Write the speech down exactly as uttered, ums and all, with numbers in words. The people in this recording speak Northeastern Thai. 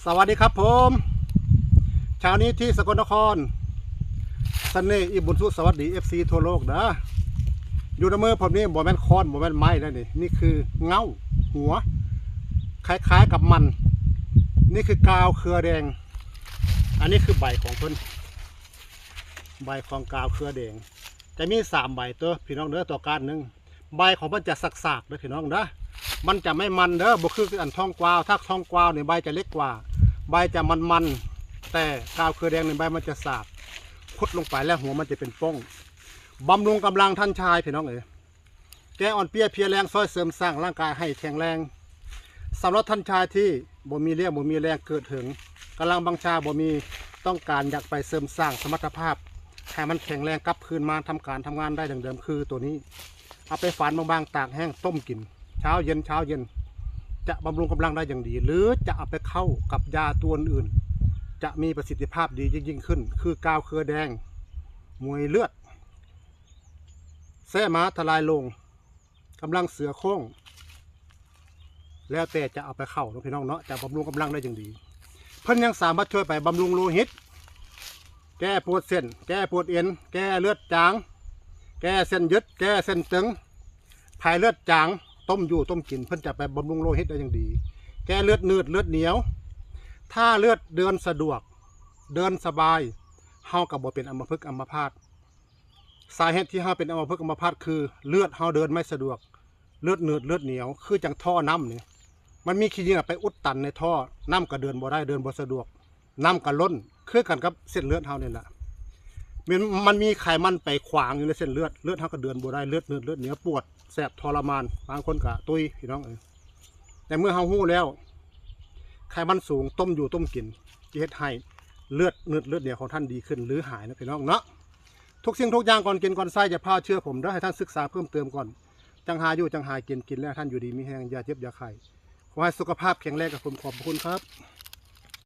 สวัสดีครับผมเช้านี้ที่สกลนคร เสน่ห์อิบุญสุสวัสดี เอฟซี ทั่วโลกเด้อ อยู่ในมือผมนี่บ่แม่นค้อนบ่แม่นไม้แล้วนี่ นี่คือเง้าหัว คล้ายๆกับมัน นี่คือกาวเครือแดง อันนี้คือใบของเพิ่น ใบของกาวเครือแดง จะมีสามใบเด้อพี่น้องเด้อ ต่อก้านหนึ่ง ใบของมันจะสากๆเด้อพี่น้องเด้อ มันจะไม่มันเด้อ บ่คืออันทองกวาว ถ้าทองกวาวเนี่ยใบจะเล็กกว่า ใบจะมันๆ แต่กาวเครือแดงในยใบมันจะสาก ขุดลงไปแล้วหัวมันจะเป็นป้อง บำรุงกำลังท่านชายพี่น้องเอ๋ย แก้อ่อนเปลี้ยเพลียแรง ซ่อยเสริมสร้างร่างกายให้แข็งแรง สำหรับท่านชายที่บ่มีเรี่ยวบ่มีแรง เกิดเถิง กำลังบังชาบ่มี ต้องการอยากไปเสริมสร้างสมรรถภาพ ให้มันแข็งแรงกลับคืนมาทำการทำงานได้ดังเดิม คือตัวนี้ เอาไปฝานบางๆ ตากแห้งต้มกิน เช้าเย็นเช้าเย็น จะบำรุงกำลังได้อย่างดี หรือจะเอาไปเข้ากับยาตัวอื่น จะมีประสิทธิภาพดียิ่งๆขึ้น คือกาวเครือแดง มวยเลือด แซ่ม้าทลายโลง กำลังเสือโคร่ง แล้วแต่จะเอาไปเข้าเนาะพี่น้องเนาะ จะบำรุงกำลังได้อย่างดี เพิ่นยังสามารถช่วยไปบำรุงโลหิต แก้ปวดเส้น แก้ปวดเอ็น แก้เลือดจาง แก้เส้นยึด แก้เส้นตึง ไผเลือดจาง ต้มอยู่ต้มกิน เพิ่นจะไปบำรุงโลหิตได้อย่างดี แก้เลือดหนืดเลือดเหนียว ถ้าเลือดเดินสะดวก เดินสบาย เฮาก็บ่เป็นอัมพฤกษ์อัมพาต สาเหตุที่เฮาเป็นอัมพฤกษ์อัมพาตคือเลือดเฮาเดินไม่สะดวก เลือดหนืดเลือดเหนียว คือจังท่อน้ำนี่ มันมีขี้เหงื่อไปอุดตันในท่อ น้ำก็เดินบ่ได้ เดินบ่สะดวก น้ำก็ล้น คือกันกับเส้นเลือดเฮานี่แหละ มัน มันมีไขมันไปขวางอยู่ในเส้นเลือด เลือดเฮาก็เดินบ่ได้ เลือดหนืดเลือดเหนียว ปวดแสบทรมาน บางคนก็ตุยพี่น้องเอ๋ย แต่เมื่อเฮาฮู้แล้ว ไขมันสูง ต้มอยู่ต้มกิน จะเฮ็ดให้เลือดหนืดเลือดเหนียวของท่านดีขึ้น หรือหายนะพี่น้องเนาะ ทุกสิ่งทุกอย่างก่อนกินก่อนใช้อย่าพลาดเชื่อผมเด้อ ให้ท่านศึกษาเพิ่มเติมก่อน จั่งหาอยู่จั่งหากิน กินแล้วท่านอยู่ดีมีแฮง อย่าเจ็บอย่าไข้ ขอให้สุขภาพแข็งแรงครับผม ขอบพระคุณครับ